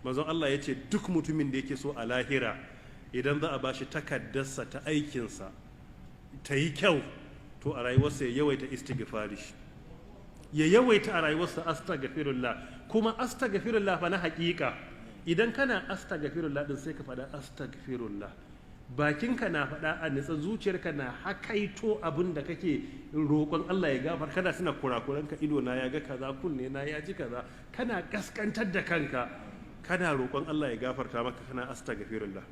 Manzon Allah ya ce duk mutumin da yake so a lahira idan za a bashi takaddarsa ta aikinsa ta yi kyau, to a rayuwarsa ya yawaita istighfari, ya yawaita a rayuwarsa astaghfirullah. Kuma astaghfirullah fa na haƙiƙa, idan kana astaghfirullah din sai ka faɗa astaghfirullah, bakinka na faɗa a nitsa, zuciyarka na hakaito abin da kake roƙon Allah ya gafar. Kana suna kurakuranka, ido na ya ga kaza, kunne na ya ji kaza, kana kaskantar da kanka, kana roƙon Allah ya gafarta maka, kana astaghfirullah.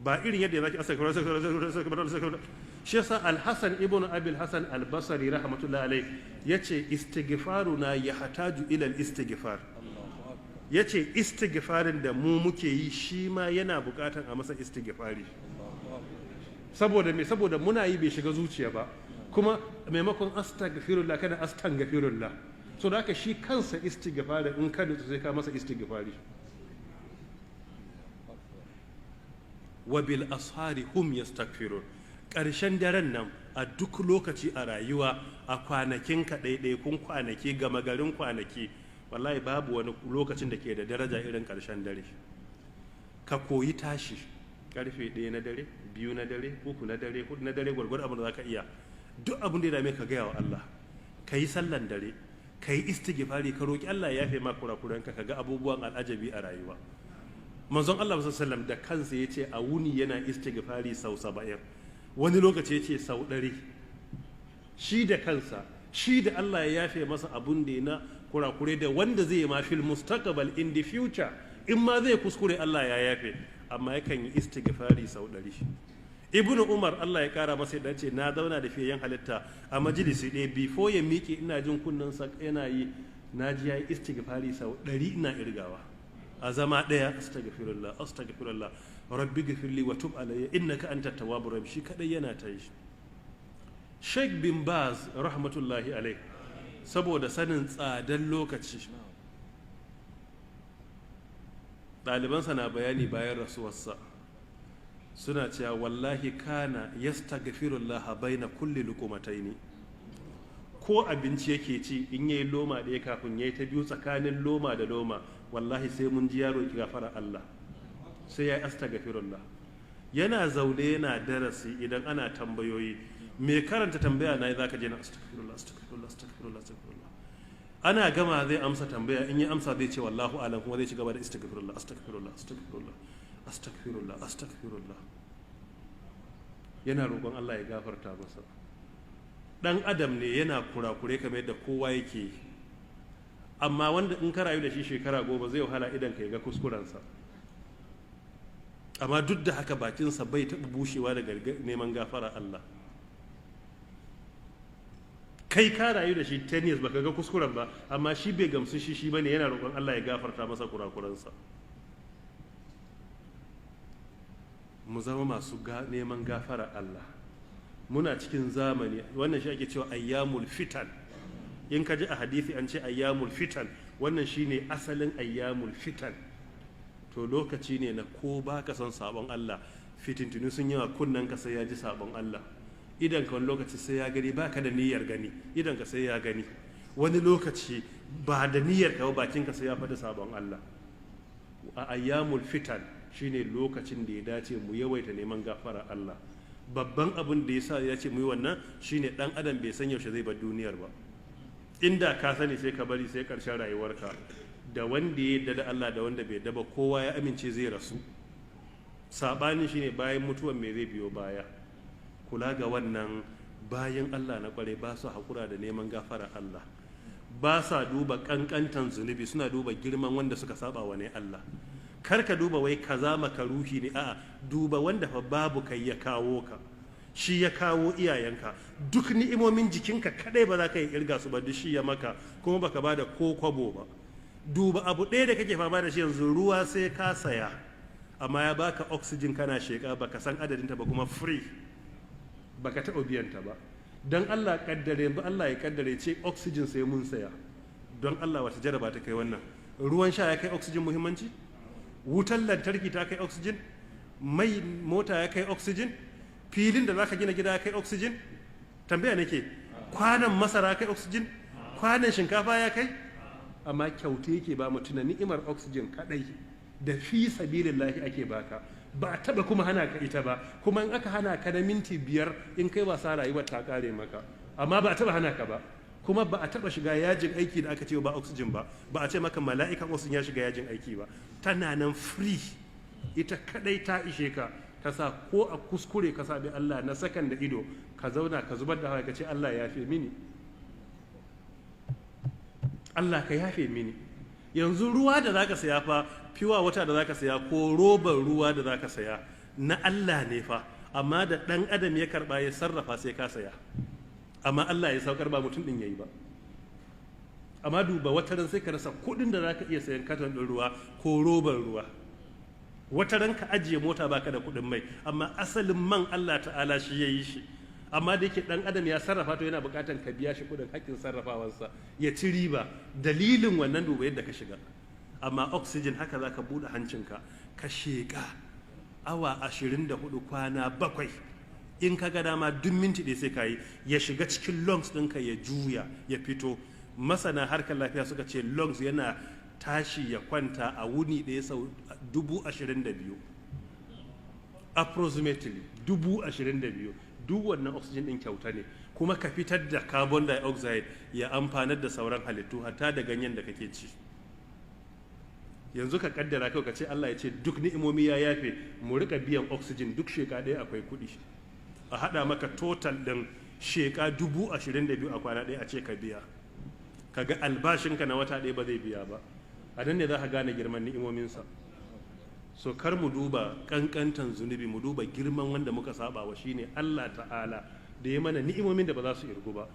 Ba irin yadda zaki astaghfirullah, astaghfirullah, astaghfirullah. Shi yasa Al-Hasan ibn Abi Al-Hasan Al-Basri rahmatullahi alayh yace istighfaruna yahtaju ila al-istighfar. Yace istighfarin da mu muke yi shi ma yana bukatan a masa istighfari. Saboda me? Saboda muna yi bai shiga zuciya ba. Kuma maimakon astaghfirullah kana astaghfirullah. So da haka shi kansa istighfari in ka nutsu sai ka masa istighfari. Wa bil ashari hum yastaghfirun. Ƙarshen daren nan, a duk lokaci a rayuwa, a kwanakin ka, ɗaiɗaikun kwanaki, gama garin kwanaki, wallahi babu wani lokacin da ke da daraja irin ƙarshen dare. Ka koyi tashi karfe 1 na dare, 2 na dare, 3 na dare, 4 na dare, gwargwado abin da za ka iya. Duk abin da ya dame ka, gaya wa Allah. Ka yi sallan dare, ka yi istighfari, ka roki Allah ya yafe ma kurakuranka, ka ga abubuwan al'ajabi a rayuwa. Manzon Allah sallallahu da kansa ya ce a wuni yana istighfari sau 70, wani lokaci ya ce sau 100. Shi da kansa, shi da Allah ya yafe masa abun da na kurakure da wanda zai ma fil mustaqbal, in the future, in ma zai kuskure Allah ya yafe, amma yakan yi istighfari sau 100. Ibn Umar, Allah ya kara masa yadda, ce na zauna da fiyayyen halitta a majalisi ɗaya, before ya miƙe ina jin kunnensa yana yi, na ji ya yi istighfari sau 100, ina irgawa a zama ɗaya: astaghfirullah, astaghfirullah, rabbi ghfirli wa tub alayya innaka antat tawwabur rahim. Shi kadai yana ta yi. Sheikh bin Baz rahmatullahi alayh, saboda sanin tsadan lokaci, ɗalibansa na bayani bayan rasuwarsa, suna cewa wallahi kana yastaghfirullah baina kulli luqumataini. Ko abinci yake ci, in yayi loma ɗaya, kafin yayi ta biyu, tsakanin loma da loma, wallahi sai mun ji yaro ki gafara Allah, sai ya astaghfirullah. Yana zaune yana darasi, idan ana tambayoyi, mai karanta tambaya na zaka je na astaghfirullah, astaghfirullah, astaghfirullah, astaghfirullah. Ana gama zai amsa tambaya, in ya amsa zai ce wallahu alam, kuma zai ci gaba da astaghfirullah, astaghfirullah, astaghfirullah, astaghfirullah, astaghfirullah, yana roƙon Allah ya gafarta masa. Dan adam ne, yana kurakure kamar yadda kowa yake yi, amma wanda in ka rayu da shi shekara 10 zai wahala idan ka ga kuskurensa. Amma duk da haka bakinsa bai taɓa bushewa daga neman gafara Allah. Kai ka rayu da shi 10 years baka ga kuskuren ba, amma shi bai gamsu shi shi bane, yana roƙon Allah ya gafarta masa kurakuransa. Mu zama masu neman gafara Allah. Muna cikin zamani wannan shi ake cewa ayyamul fitan. In ka ji a hadisi an ce ayyamul fitan, wannan shine asalin ayyamul fitan. To lokaci ne na ko ba ka son sabon Allah, fitintunu sun yawa, kunnen ka sai ya ji sabon Allah, idan ka wani lokaci sai ya gani, baka da niyyar gani, idan ka sai ya gani, wani lokaci ba da niyyar ka ba, bakin ka sai ya faɗi sabon Allah. A ayyamul fitan shine lokacin da ya dace mu yawaita neman gafara Allah. Babban abin da yasa ya ce mu yi wannan shine dan adam bai san yaushe zai bar duniyar ba. Inda ka sani sai ka bari sai karshen rayuwarka. Da wanda ya yarda da Allah da wanda bai yarda ba, kowa ya amince zai rasu. Sabanin shine bayan mutuwan me zai biyo baya. Kula ga wannan, bayan Allah na kware ba su haƙura da neman gafara Allah, ba sa duba ƙanƙantan zunubi, suna duba girman wanda suka saba wa ne Allah. Kar ka duba wai kaza makaruhi ne, a'a, duba wanda fa babu kai ya kawo ka, shi ya kawo iyayenka, duk ni'imomin jikinka kadai ba za ka yi irga su ba, duk shi ya maka, kuma baka ba da ko kwabo ba. Duba abu ɗaya da kake fama da shi yanzu, ruwa sai ka saya, amma ya baka oxygen kana sheka, baka san adadinta ba, kuma free, baka taɓa biyan ta ba. Don Allah kaddare yanzu Allah ya kaddare ce oxygen sai mun saya, don Allah wata jaraba ta kai wannan? Ruwan sha ya kai oxygen muhimmanci? Wutar lantarki ta kai oxygen? Mai mota ya kai oxygen? Filin da zaka gina gida ya kai oxygen? Tambaya nake, kwanan masara kai oxygen? Kwanan shinkafa ya kai? Amma kyauta yake ba mu. Tuna ni'imar oxygen kadai Da fi sabilillahi ake baka, ba a taba kuma hana ka ita ba. Kuma in aka hana ka na minti 5, in kai wasa rayuwar ta kare maka. Amma ba a taba hana ka ba, kuma ba a taba shiga yajin aiki da aka ce ba oxygen ba. Ba a ce maka mala'ikan oxygen ya shiga yajin aiki ba. Tana nan free. Ita kadai ta ishe ka, ta sa ko a kuskure ka sabi Allah na sakan da ido, ka zauna ka zubar da hawaye, ka ce, "Allah, yafe mini, Allah, ka yafe mini." Yanzu ruwa da zaka saya fa, pure water da zaka saya ko robar ruwa da zaka saya, na Allah ne fa. Amma da dan adam ya karba ya sarrafa, sai ka saya. Amma Allah ya saukar, ba mutum din yayi ba. Amma duba, wata ran sai ka rasa kuɗin da zaka iya sayan katon ɗin ruwa ko robar ruwa. Wata ran ka ajiye mota, baka da kuɗin mai. Amma asalin man Allah Ta'ala shi ya yi shi. Amma da yake dan adam ya sarrafa, to yana buƙatan ka biya shi kuɗin haƙƙin sarrafawarsa, ya ci riba. Dalilin wannan, duba yadda ka shiga. Amma oxygen haka za ka buɗe hancinka ka sheƙa awa 24, kwana 7. In ka ga dama, duk minti ɗaya sai ka yi, ya shiga cikin lungs ɗinka, ya juya, ya fito. Masana harkar lafiya suka ce lungs yana tashi ya kwanta a wuni ɗaya sau 22,000, approximately 22,000. Duk wannan oxygen ɗin kyauta ne. Kuma ka fitar da carbon dioxide, ya amfanar da sauran halittu, hatta da ganyen da kake ci. Yanzu ka kaddara kawai ka ce Allah ya ce duk ni'imomi ya yafe, mu rika biyan oxygen, duk sheka ɗaya akwai kuɗi. A haɗa maka total ɗin sheka 22,000 a kwana ɗaya, a ce ka biya, kaga albashinka na wata ɗaya ba zai biya ba. A nan ne za ka gane girman ni'imominsa. So kar mu duba kankantan zunubi, mu duba girman wanda muka saba wa, shine Allah Ta'ala, da ya mana ni'imomin da ba za su irgu ba.